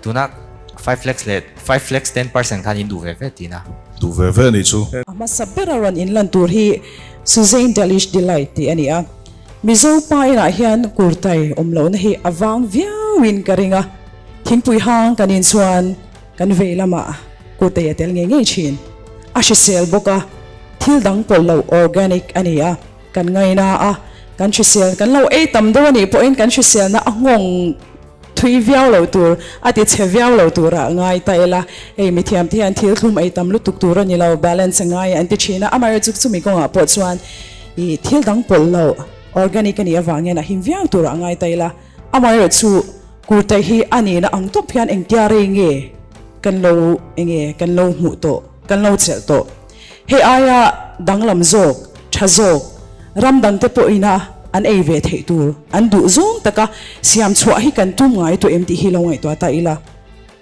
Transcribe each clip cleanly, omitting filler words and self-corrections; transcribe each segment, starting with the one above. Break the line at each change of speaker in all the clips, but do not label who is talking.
Tuna 5 lakhs leh 5 lakhs 10% khan in duh ve ve tihna.
Duh ve ve anih chu.
A hmasa bera rawn inlan tur hi Suzane Delish Delight tih a ni a. Mizo pa inah hian kurtai awm lohna hi a vang viauin ka ring a, thingpui hang kan in chuan kan vei lamah kurtai a tel ngei ngei thin. A hrisel bawk a, thil dang pawlh loh organic a ni a, kan ngaina a, kan hrisel kan lo ei tam deuh a nih pawhin kan hriselna a nghawng Thui viau lo tur, a ti chhe viau lo turah ngai ta ila, hei mithiam te hian thil thlum ei tam lutuk tur a ni lo, balance a ngai an ti thin a, amaherawhchu chu chumi kawngah pawh chuan ih thil dang pawlh lo, organic a nih avang hian a him viau turah ngai ta ila, amaherawhchu kurtai hi a nihna ang tawp hian engtia rei nge kan lo enge kan lo hmuh tawh, kan lo chelh tawh. Hei aia danglam zawk, tha zawk, ram dangte pawhina an ei ve theih tur an duh zawng taka siam chhuah hi kan tum ngai tawh em tih hi lo ngaihtuah ta ila.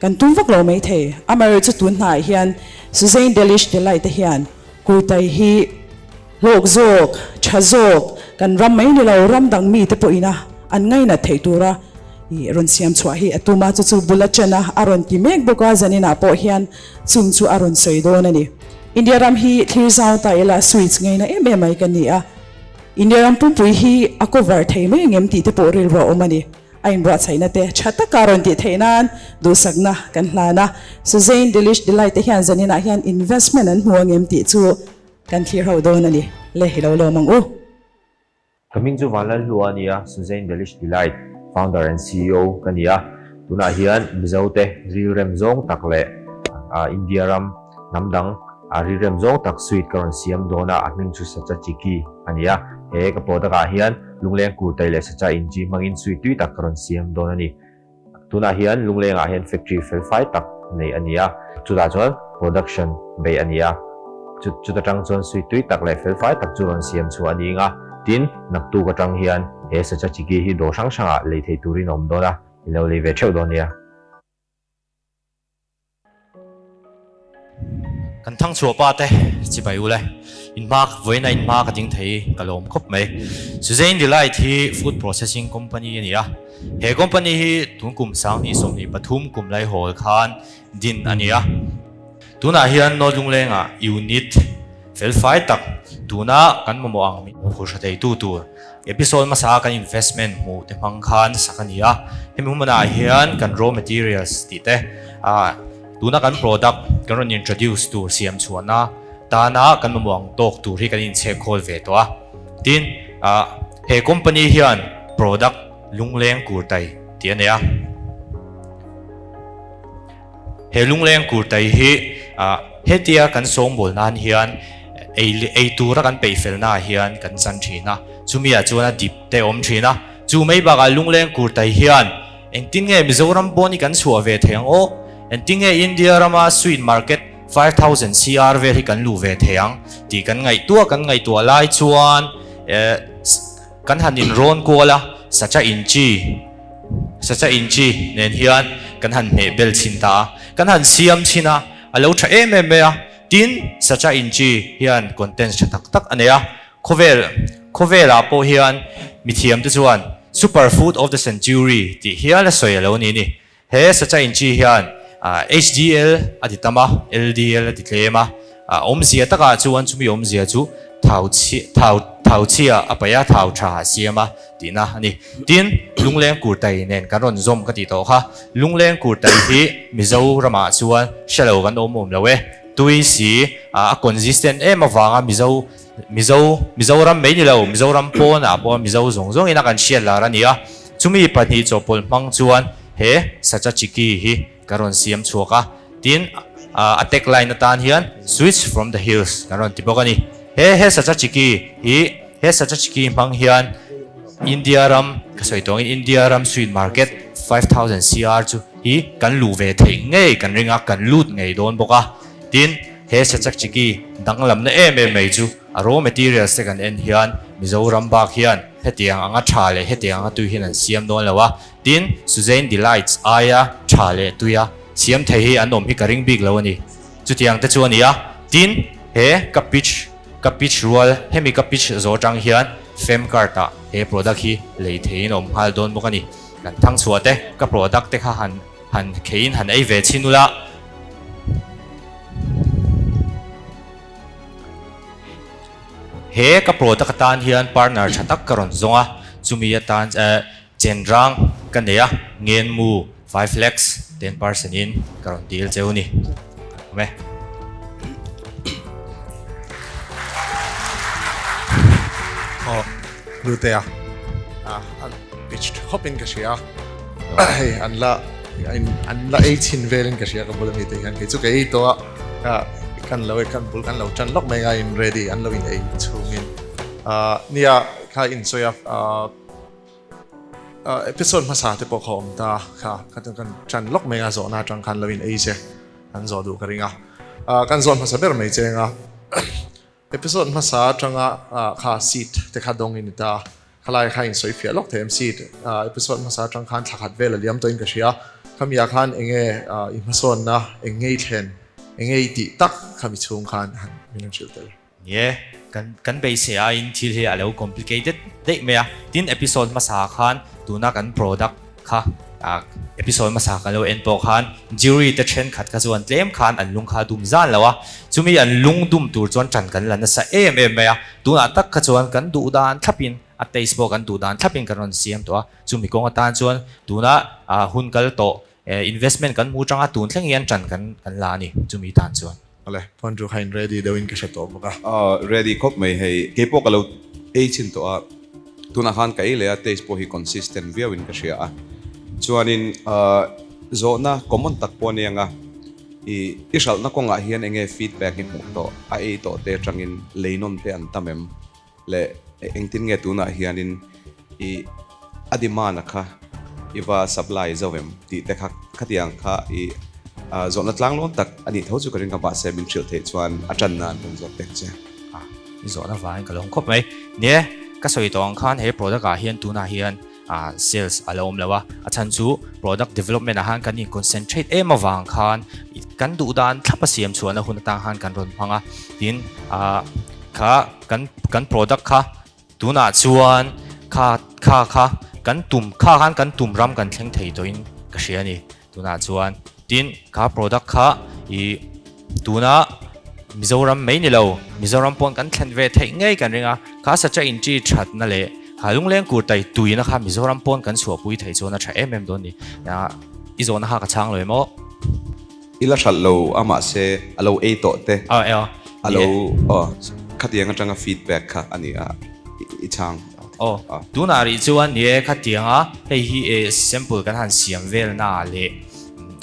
Kan tum vak lo mai thei. Amaherawhchu tun hnaah hian Suzane Delish Delight te hian kurtai hi hlawk zawk, tha zawk, kan ram mai ni lo ram dang mite pawhina an ngainat theih tura ih rawn siam chhuah hi a tum a, chu chu bul atana a rawn ti mek bawk a, zaninah pawh hian Chung chu a rawn sawi dawn a ni. India ram hi thlir zau ta ila switch ngaina em em mai ka ni a. India ram pumpui hi a cover thei mai angem tih te pawh rilru a awm a ni. A inbuatsaihna te tha taka rawn tih theih nan duhsakna kan hlan a. Suzane Delish Delight te hian zaninah hian investment an hmu angem tih chu kan thlir ho dawn a ni. Le i lo lawm ang u.
Ka hming chu Vanlalhlua a ni a, Suzane Delish Delight founder and ceo ka ni a. Tunah hian Mizote rilrem zawng tak leh India ram hnam dang rilrem zawng tak sweet ka rawn siam dawn a, a hming chu Sacha Chiki a ni a. He ka product ah hian Lungleng Kurtai leh Sacha Inchi hmangin sweet tui tak ka rawn siam dawn a ni. Tunah hian Lunglengah hian factory felfai tak nei a ni a, chutah chuan production beih a ni a, chuta tang chuan sweet tui tak leh felfai tak chu rawn siam chhuah a ni ang a, tin, naktuk atang hian he sacha chiki hi dawr hrang hrangah lei thei turin a awm dawn a, i lo lei ve theuh dawn nia.
Kan thang chhuah pa te chibai ule in hma vawiin a in hma ka ding thei ka lawm khawp mai. Suzane Delight hi food processing company a ni a, he company hi tun kum 2023 kum lai hawl khan din a ni a. Tunah hian North Lunglengah unit felfai tak tuna kan mamawh ang min hmu hra theitu tur episode hmasa kan investment hmuh te hmang khan sak a ni a. Hemi hmunah hian kan raw materials tih te ah tuna kan product kan rawn introduce tur siam chhuahna tana kan mamawh ang tawk tur hi kan inchhek khawl ve tawh a. Tin ah he company hian product lungleng kurtai tih a nei a. He lungleng kurtai hi hetia kan sawngbawl nan hian ei ei tura kan peih felnaah hian kan chan thin a, chumi ah chuan a dip te a awm thin a. Chu mai bakah lungleng kurtai hian engtin nge Mizoram pawn hi kan chhuah ve thei ang aw? Engtin nge India rama sweet market 5000 CR vel hi kan luh ve thei ang tih kan ngaihtuah kan ngaihtuah lai chuan kan han inrawn kual a, Sacha Inchi. Sacha inchi nen hian kan han hmeh bel chhin ta a, kan han siam chhin a, a lo tha em em mai a, tin Sacha inchi hian contents tha tak tak a nei a, khawvel khawvelah pawh hian mithiam te chuan super food of the century tih hial a sawi a lo ni ni. He Sacha inchi hian HDL a ti tam a, LDL a ti tlem a, awmzia takah chuan chumi awmzia chu thau thau thau chhia a paih a, thau tha a siam a. Tihna a ni. Tin, Lungleng Kurtai nen kan rawn zawm ka tih tawh kha. Lungleng Kurtai hi Mizoramah chuan hre lo kan awm awm lo e. Tui si a consistent em avanga Mizo Mizo Mizoram mai ni lo, Mizoram pawnah pawh Mizo zawng zawngin a kan hriat lar a ni a. Chumi pahnih chawhpawlh hmang chuan he Sacha Chiki hi kan rawn siam chhuak a. Tin, a tagline atan hian Switch from the Hills kan rawn ti bawk a ni. He he Sacha Chiki hi He Sacha Chiki hmang hian India ram, ka sawi tawh angin India ram sweet market 5000 CR chu hi kan luh ve theih ngei kan ring a, kan lut ngei dawn bawk a. Tin, he Sacha Chiki danglamna em em mai chu a raw materials te kan en hian Mizoram bak hian hetiang anga tha leh hetiang anga tui hian an siam dawn lo a. Tin, Suzane Delights aia tha leh tuia siam thei hi an awm hi ka ring bik lo a ni. Chutiang te chu a ni a. Tin, he ka pitch Ka pitch rual, hemi ka pitch zawh atang hian fem card ah he product hi lei theiin a awm nghal dawn bawk a ni. Kan thang chhuah te, ka product te kha han han kheiin han ei ve chhin ula. He ka product atan hian partner tha tak ka rawn zawng a, chumi atan chenrang ka nei a, ngenmu 5 lakhs 10% in ka rawn dil cheu ni. Awm e.
Aw, Lutea, a pitch tha khawp in ka hria. Hei an la an la ei chhin vel in ka hria ka bula mi te hian kei chu ka ei tawh a kan lo e kan bul kan lo tan lawk mai a in ready an lo in ei chhung in nia kha in sawi a episode hmasa te pawh kha awm ta kha kha kan tan lawk mai a zawhna atang khan lo in ei che an zawh duh ka ring a kan zawh hmasa ber mai cheng a. Episode hmasa atanga kha seat te kha dawng in ni ta. Khalai kha in sawi fiah lawk thei em seat episode hmasa atang khan thla khat vel a liam tawhin ka hria. Khami ah khan enge i hmasawnna, eng ngei thlen, eng ngei tih tak khami chhung khan han min rawn hrilh tel.
Nie, kan kan beisei aiin thil hi a lo complicated daih mai a. Tin episode hmasa khan tuna kan product Kha episode hmasa kan lo en pawh khan jury te thenkhat kha chuan tlem khan an lung kha a dum zan lo a, chumi an lung dum tur chuan tan kan la nasa em em mai a, tunah tak kha chuan kan duh dan thlapin a taste pawh kan duh dan thlapin kan rawn siam tawh a, chumi kawng atan chuan tuna hun kal tawh investment kan hmu tanga tun thleng hian tan kan kan la a ni chumi tan chuan.
Awle, phone chu kha in ready deuhin ka hre tawh bawk a.
Ready khawp mai hei, keipawh ka lo ei chhin tawh a, tunah khan ka ei leh a, taste pawh hi consistent viauin ka hria a, chuanin zawhna common tak pawh a ni ang a, i i hralhna kawngah hian enge feedback i hmuh tawh, a ei tawh te atangin lei nawn te an tam em? Leh engtin nge tunah hianin i a demand a kha i va supply zo em tih te kha khatiang kha i zawhna tlanglawn tak a nih tho chu ka ring a mahse min hrilh theih chuan a tan nan kan zawt tek che.
A i zawhna vangin ka lawm khawp mai. Nia ka sawi tawh ang khan he product ah hian tunah hian sales a lo awm lo a, a chhan chu product development ah khan kan in concentrate em avang khan kan duh dan thlap a siam chhuahna hun atang khan kan rawn hmang a, tin kha kan kan product kha tunah chuan kha kha kha kan tum kha khan kan tum ram kan thleng thei tawhin ka hria a ni tunah chuan tin kha product kha ih tuna Mizoram mai ni lo Mizoram pawn kan thlen ve theih ngei kan ring a kha sacha inchi thatna leh kha lungleng kur tai tuina kha Mizoram pawn kan chhuahpui thei chuan a tha em em dawn ni i zawhna kha ka chhang lo em aw.
I la hralh lo a mahse a lo ei tawh te a lo aw khatiang atanga feedback kha a ni a i chhang.
Aw tunah rih chuan ni e khatianga hei hi e sample kan han siam vel na ah leh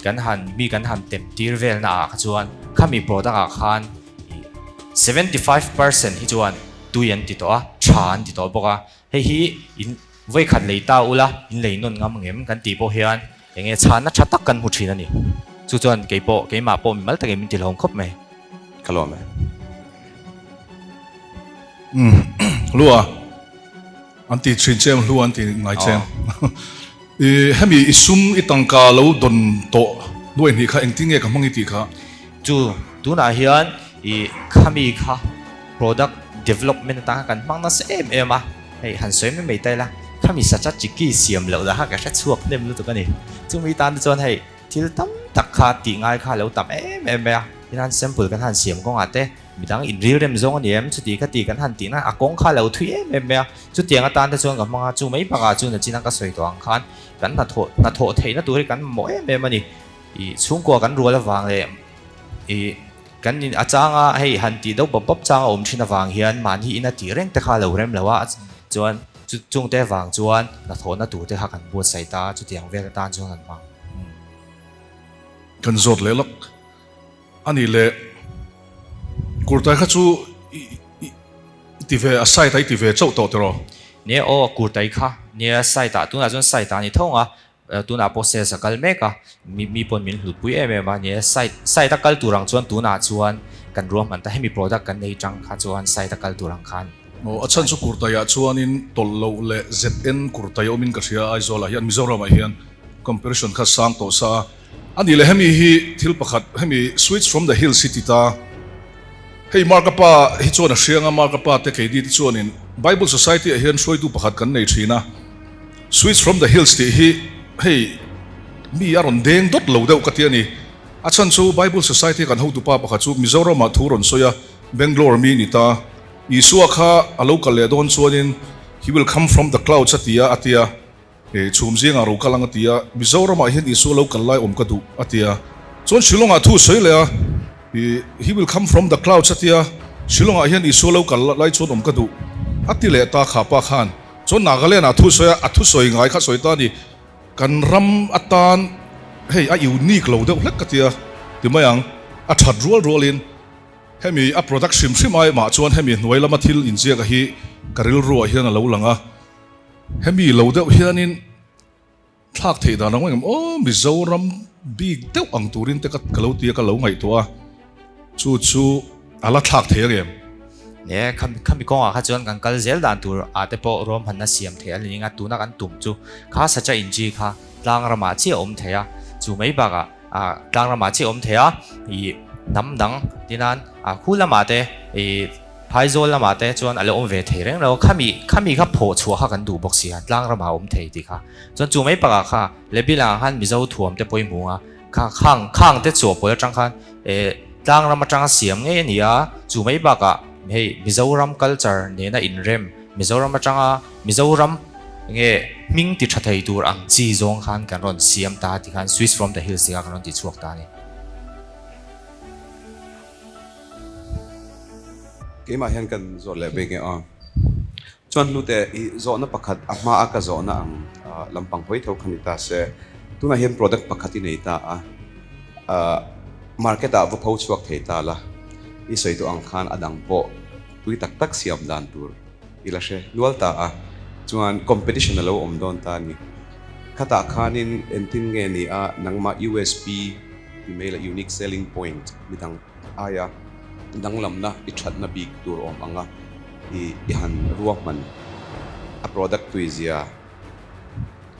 kan han mi kan han tem tir vel na ah kha chuan khami product ah khan 75% hi chuan tui an ti tawh a tha an ti tawh bawk a hei hi in Vawikhat lei ta ula, in lei nawn ngam ngem kan tih pawh hian eng nge chhanna tha tak kan hmu thin a ni. Chu chuan kei pawh, keimah pawh mimal takin min tilhawm khawp mai.
Ka lawm e.
Umm Hlua an ti thin che em Hlua an ti ngai che em. I hemi i sum i tangka lo dawn tawh nuaih hnih kha engtin nge ka hmang i tih kha?
Chu tunah hian i khami kha product development atang kha kan hmang nasa em em a. Hei han sawi mai mai ta ila, khami sacha chiki siam loh lah kha ka hre chhuak hnem lutuk a ni. Chumi tan te chuan hei thil tam tak kha tih ngai kha a lo tam em em mai a, tin han sample kan han siam kawngah te midang inrilrem zawng a ni em chuti kha ti kan han tih na a kawng kha a lo thui em em mai a. Chutiang atan te chuan ka hmang a, chu mai bakah chu nachin a ka sawi tawh ang khan kan hnathawh hnathawh theihna tur hi kan mamawh em em a ni. Ih chhungkua kan rual avang leh ih. Kan in a chang a, hei han tih deuh bawp bawp chang a awm thin avang hian mahni ina tih reng te kha a lo rem lo a, chuan chu chungte avang chuan hnathawhna tur te kha kan buatsaih ta a, chutiang vel atan chuan kan hmang.
Kan zawt leh lawk a nih leh kurtai kha chu i ti ve a side ah i ti ve chauh tawh tiraw?
Nia aw kurtai kha nia side ah tunah chuan side ah a ni tho ang a, Tunah pawh sales a kal mek a, mi pawn min hlutpui em em a, ni e, site site a kal tur ang chuan tunah chuan kan ruahman ta, hemi product kan nei tang kha chuan site a kal tur ang khan.
Aw, a chhan chu kurtaiah chuanin tawlh loh leh ZN kurtai awmin ka hria a, Aizawlah hian Mizoramah hian comparison kha sang tawh sa a, a nih leh hemi hi thil pakhat hemi sweets from the hills hi ti ta, hei Mark-a pa hi chuan a hria anga Mark-a pa te keini te chuanin Bible Society ah hian hruaitu pakhat kan nei thin a. Sweets from the hills tih hi hei Mi a rawn deng dawt lo deuh ka ti a ni. A chhan chu Bible Society kan hotupa pakhat chu Mizoramah thu rawn sawi a, Bangalore mi ni ta. Isua kha a lo kal leh dawn chuanin He will come from the clouds a ti a, a ti a. Chhum zingah ro kal ang a ti a, Mizoramah hian Isua lo kal lai awm ka duh a ti a. Chuan Shillongah thu sawi leh a, He will come from the clouds a ti a, Shillongah hian Isua lo kal lai chuan awm ka duh a ti leh ta kha pa khan. Chuan Nagaland-ah thu sawi a, a thusawi ngai kha sawi ta a ni. Kan ram atan hei a unique lo deuh hlek ka ti a, ti mai ang, a that rual rualin hemi a product hrim hrim ai mah chuan hemi hnuai lama thil inziak a hi ka rilruah hian a lo lang a, hemi lo deuh hianin thlak theih dan ang engem aw Mizoram bik deuh ang turin te ka lo ti a ka lo ngaihtuah a, chu chu a la thlak thei ang em?
Ne, khami kawngah kha chuan kan kal zel dan tur ah te pawh ruahmanna siam theih a ni ning a, tuna kan tum chu kha sacha inchi kha tlang ramah chiah a awm thei a, chu mai bakah ah tlang ramah chiah a awm thei a, ih hnam dang ti nan ah khu lamah te ih phaizawl lamah te chuan a la awm ve thei reng lo a, khami khami kha phawh chhuah kha kan duh bawk si a, tlang ramah a awm thei tih kha chuan chu mai bakah kha Lebilah khan Mizo thuam te pawh i hmu a. Kha khang khang te chhuah pawl atang khan eh tlang ram atanga siam ngei a ni a, chu mai bakah hei Mizoram culture nena inrem, Mizoram atanga Mizoram nge hming ti tha thei tur ang chi zawng khan kan rawn siam ta ti khan Swiss from the hills ti kha kan rawn ti chhuak ta a ni.
Keimah hian kan zawt leh bik e aw. Chuan hlute i zawhna pakhat a hma a ka zawhna ang lampang hawi tho kha ni ta se, tunah hian product pakhat i nei ta a, market ah va pho chhuak thei ta la, i sawi tawh ang khan a dang pawh tui tak tak siam dan tur i la hre nual ta a, chuan competition a lo awm dawn ta a ni. Khatah khanin entin nge ni a nangmah USP ti mai la unique selling point midang aia danglamna i thatna bik tur awm ang a. I i han ruahman a product tui zia,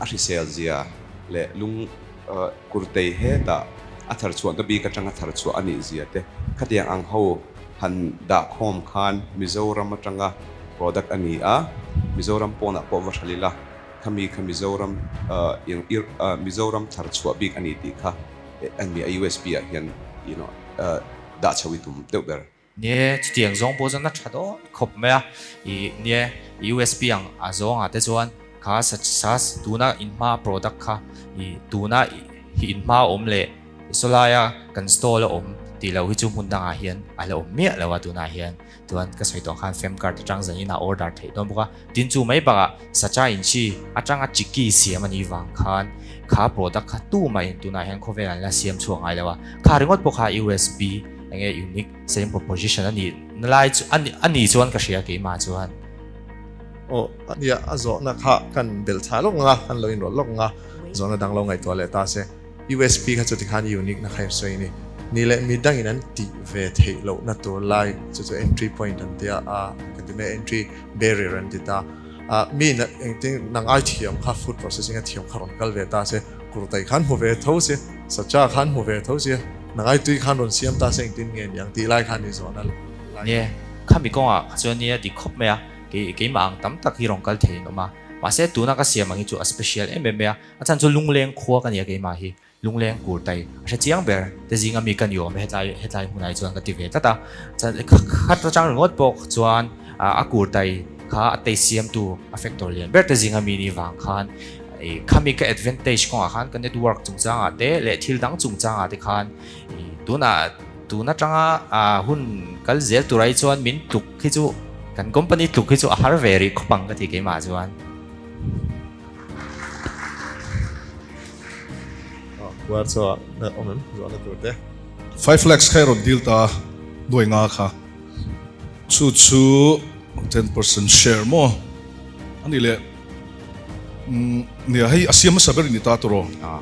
a hrisel zia leh lung kurtei hetah a thar chhuahna bik atanga thar chhuah a nih zia te khatiang ang ho han dah khawm khan Mizoram atanga product a ni a, Mizoram pawnah pawh va hral ila khami kha Mizoram Mizoram thar chhuah bik a ni tih kha a ni a USB ah hian you know dah chho i tum deuh ber.
Nie, chutiang zawng pawh chuan a tha dawn khawp mai a. Ih, nie, USB ang a zawngah te chuan kha sas tuna inhma product kha ih tuna hi inhma awm leh sawlaia kan stall a awm tih loh hi chu hmun dangah hian a la awm miah lo a tunah hian. Chuan ka sawi tawh khan Femcart atang zanin a order theih dawn bawk a. Tin chu mai bakah sacha inchi atanga chikki siam a nih vang khan kha product kha tumah in tunah hian khawvel an la siam chhuak ngai lo a. Kha ringawt pawh kha USB Enge unique selling proposition a nih na lai chu a ni chuan ka hria keimah chuan.
Aw nia a zawhna kha kan belh thla lawk ang a, kan lo inrawlh lawk ang a, zawhna dang lo ngaihtuah leh ta se. USP kha chu tikhan unique na kha i sawi a ni. Ni leh mi dangin an tih ve theih lohna tur lai chu chu entry point an tia a, kan ti mai a entry barrier an ti ta. A mi engtin nang ai thiam kha food processing a thiam kha rawn kal ve ta se, kurtai khan hmu ve tho se, sacha khan hmu ve tho se, Nangai tui khan rawn siam ta se engtin nge niang tih lai khan i zawhna lai.
Nia, khami kawngah kha chuan nia dik khawp mai a, kei keimah ang tam tak hi rawn kal theiin awm a, mahse tuna ka siam ang hi chu a special em em mai a, a chhan chu lungleng khua ka nia keimah hi, lungleng kur tai a hre chiang ber te zinga mi ka ni awm e hetlai hetlai hmunah hi chuan ka ti ve tlat a, chuan khat atang ringawt pawh chuan a kur tai kha a tei siamtu a factor lian ber te zinga mi ni vang khan Ih khami ka advantage kawngah khan ka network chungchangah te leh thil dang chungchangah te khan ih tunah tun atanga ah hun kal zel tur ai chuan min tluk hi chu kan company tluk hi chu a har ve rih khawp ang ka ti keimah chuan.
Kuar chu a awm em zawhna tur te.
5 lakhs kha i rawn deal ta nuai nga kha chu chu 10% share maw a nih leh. Nia hei a siam hmasa ber i ni ta tawh aw.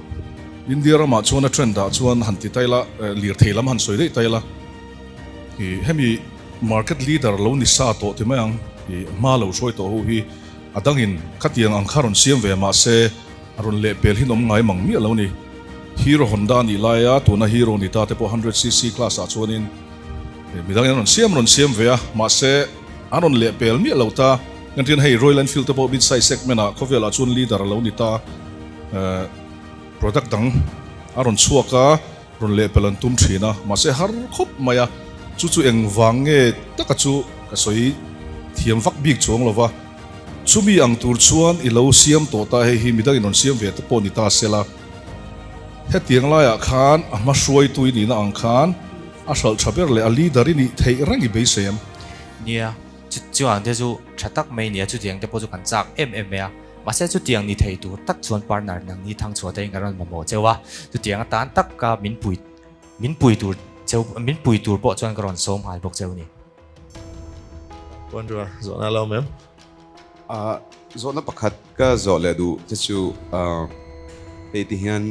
India ramah chuan a trend ah chuan han ti taila lirthei lam han sawi daih taila i hemi market leader lo ni sa tawh ti mai ang i hma lo hruai tawh ho hi a dangin khatiang ang kha rawn siam ve mahse a rawn lehpel hi nawm ngai mang miah lo ni. Hero Honda nih laia tuna Hero ni ta te pawh 100cc class ah chuanin midangin an rawn siam rawn siam ve a mahse a rawn lehpel miah lo ta. Engtin hei Royal Enfield te pawh mid size segment ah khawvelah chuan leader a lo ni ta. product dang a rawn chhuak a, rawn lehpelh an tum thin a, mahse har khawp mai a, chu chu eng vang nge taka chu ka sawi thiam vak bik chuang lo va, chumi ang tur chuan i lo siam tawh ta hei hi midang in rawn siam ve te pawh ni ta sela, hetiang laiah khan a hma hruaitu i nihna ang khan a hralh tha ber leh a leader i nih theih reng i beisei em?
Nia, chu chuan te chu tha tak mai nia, chutiang te pawh chu kan chak em em mai a. Mahse chutiang ni thei tur tak chuan partner nangni thangchhuah te in ka rawn mamawh cheu a, chutiang atan taka min pui min pui tur cheu min pui tur pawh chuan ka rawn sawm nghal bawk cheu ni.
Puan rua zawhna lo awm em?
Ah zawhna pakhat ka zawh leh duh te chu ah hei ti hian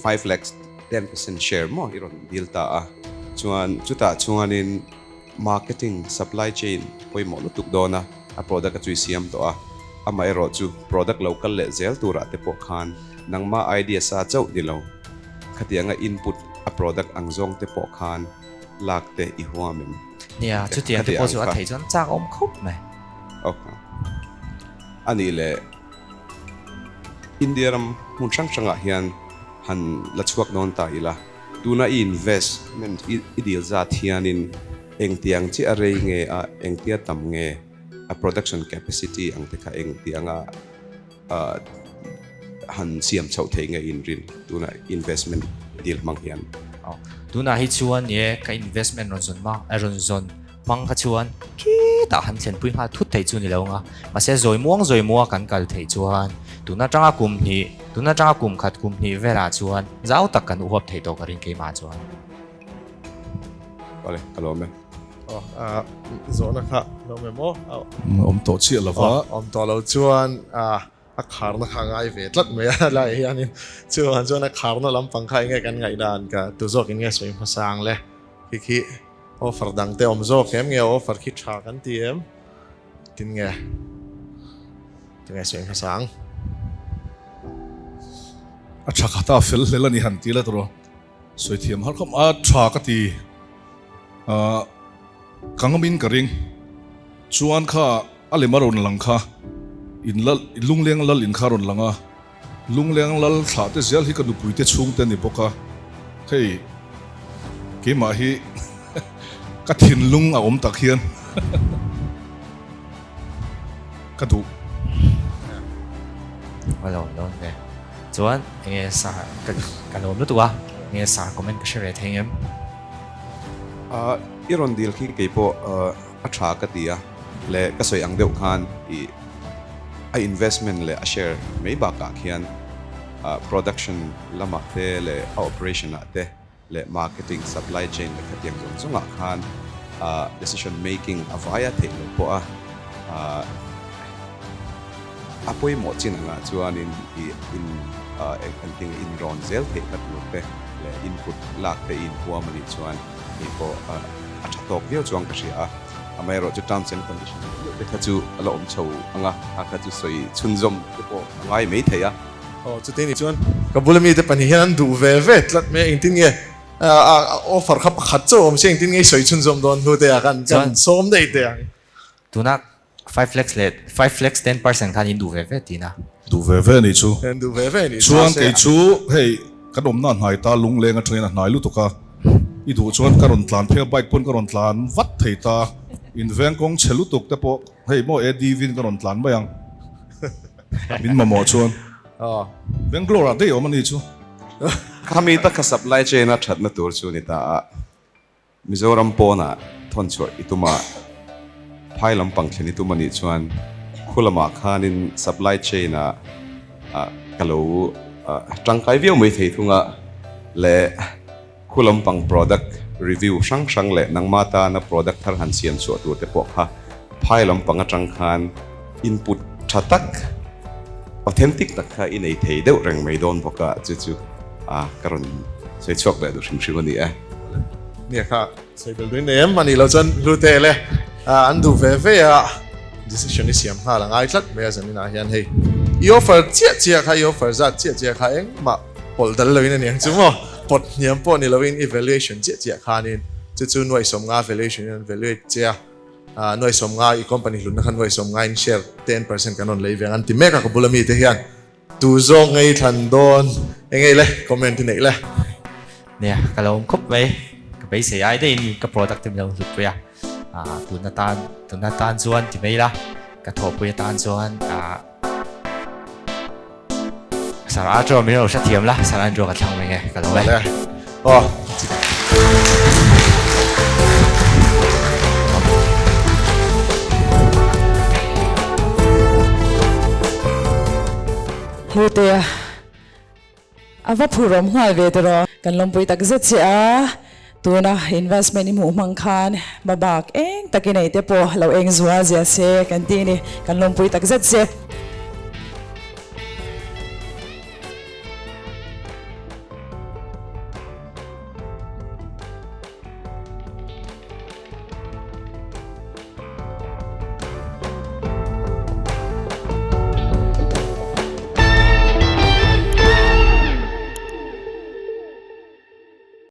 5 lakhs 10% share maw i rawn deal ta a, chuan chutah chuanin Marketing, supply chain pawimawh lutuk dawn a, a product a chui siam tawh a, amaherawh chu product lo kal leh zel turah te pawh khan nangmah idea sa chauh ni lo, khatianga input a product ang zawng te pawh khan lak te i huam em?
Nia, chutiang te pawh chu a theih chuan chak awm khawp mai.
Ok. A nih leh India ram hmun hrang hrangah hian han la chhuak dawn ta ila. Tuna i investment i dil zat hianin engtiang chiah a rei nge a, engtia tam nge a production capacity ang te kha engtianga han siam chhoh theih nge inrin tuna investment deal hmang hian?
Tunah hi chuan e ka investment rawn zawn hmang rawn zawn hmang kha chuan khitah han thlenpui nghal thut theih chu ni lo ang a, mahse zawi muang zawi mua kan kal theih chuan tun atanga kum hnih, tun atanga kum khat kum hnih velah chuan zau tak kan uhuap theih tawh ka ring keimah chuan.
Awle, ka lawm e.
Aw, zawhna kha lawm em aw?
Awm tawh chiah lo va.
Awm tawh lo chuan a kharna kha ngai ve tlat mai a lai hianin chuan chuan a kharna lampang kha enge kan ngaihdan ka tu zawk in nge sawi hmasang le khi khi offer dang te awm zawk em nge offer khi tha kan ti em tin nge tu nge sawi hmasang
a tha kha ta fel hlel ani han ti la tawh sawi thiam har khawp a tha ka ti a ka ngamin ka ring chuan kha A lem a rawn lang kha, in lal, Lungleng lal in kha a rawn lang a, Lungleng lal thlah te zel hi ka nupui te chhung te a ni bawk a, hei keimah hi ka thinlung a awm tak hian ka duh.
Ka lawm dawn ve. Chuan enge sar ka lawm lutuk a, enge sar comment ka hre ve thei ngem?
I rawn dil khi keipawh A tha ka ti a, leh ka sawi ang deuh khan i a investment leh a share mai bakah khian production lamah te leh a operation ah te leh marketing, supply chain leh khatiang zawng zawngah khan decision making a vaia theih loh pawh a a pawimawh chin angah chuanin i in engtin inrawn zel theihna tur te leh input lak te i inhuam a nih chuan Hei pawh a tha tawk viau chuang ka hria a, amaherawh chu terms and conditions deuh te kha chu a la awm chho ang a, a kha chu sawi chhunzawm te pawh a ngai mai thei a.
Aw chutih ni chuan ka bula mite pahnih hian an duh ve ve tlat mai a, engtin nge offer kha pakhat chauh awm se engtin nge i sawi chhunzawm dawn hnu te ah khan kan sawm daih teh ang.
Tuna 5 lakhs leh 5 lakhs 10% khan in duh ve ve tihna.
Duh ve ve anih chu.
In duh ve ve anih
chu. Chuan kei chu hei kan awmna a hnai ta lungleng atangin a hnai lutuk a, i duh chuan ka rawn tlan phei a bike pawn ka rawn tlan vat thei ta, in veng kawng chhe lutuk te pawh hei maw ADV in ka rawn tlan mai ang min mamawh chuan. Bangalore ah daih awm anih chu.
Khami taka supply chain a thatna tur chu ni ta a. Mizoram pawnah thawn chhuah i tum a, phai lampang thlen i tum a nih chuan khu lamah khanin supply chain ah ka lo tangkai viau mai thei thung a leh khu lampang product review hrang hrang leh nangma tana product thar han siam chhuah tur te pawh kha phai lampang atang khan input tha tak authentic tak kha i nei thei deuh reng mai dawn bawk a, chu chu ka rawn sawi chhuak leh duh hrim hrim a ni e.
Nia kha sawi bel duin nei em a nih loh chuan hlute le an duh ve ve a decision i siam nghal a ngai tlat mai a zaninah hian hei i offer chiah chiah kha i offer zat chiah chiah kha engmah pawlh dal loin a niang chu maw pawt hniam pawh ni loin i valuation chiah chiah khanin chu chu nuaih sawmnga valuation in an valuate che a. Nuai 50 i company hlutna kha nuai 50 in share 10% kan rawn lei ve ang an ti mek a ka bula mite hian. Tu zawk ngei thlan dawn eng ei le comment i neih le.
Nia, ka lo awm khawp mai. Ka beisei ai daihin ka product te min lo hlutpui a. Ah, tun atan, tun atan chuan ti mai ila, ka thawhpui atan chuan ah Sir Andrew min lo hrethiam la, Sir Andrew ka thlang mai nge, ka lo e.
Aw.
Hlutea, a va phurawm nghal ve tawh. Kan lawmpui tak zet che a, tuna investment i hmuh hmang khan hmabak eng takin ei te pawh lo eng zual zia se kan ti ni, kan lawmpui tak zet che.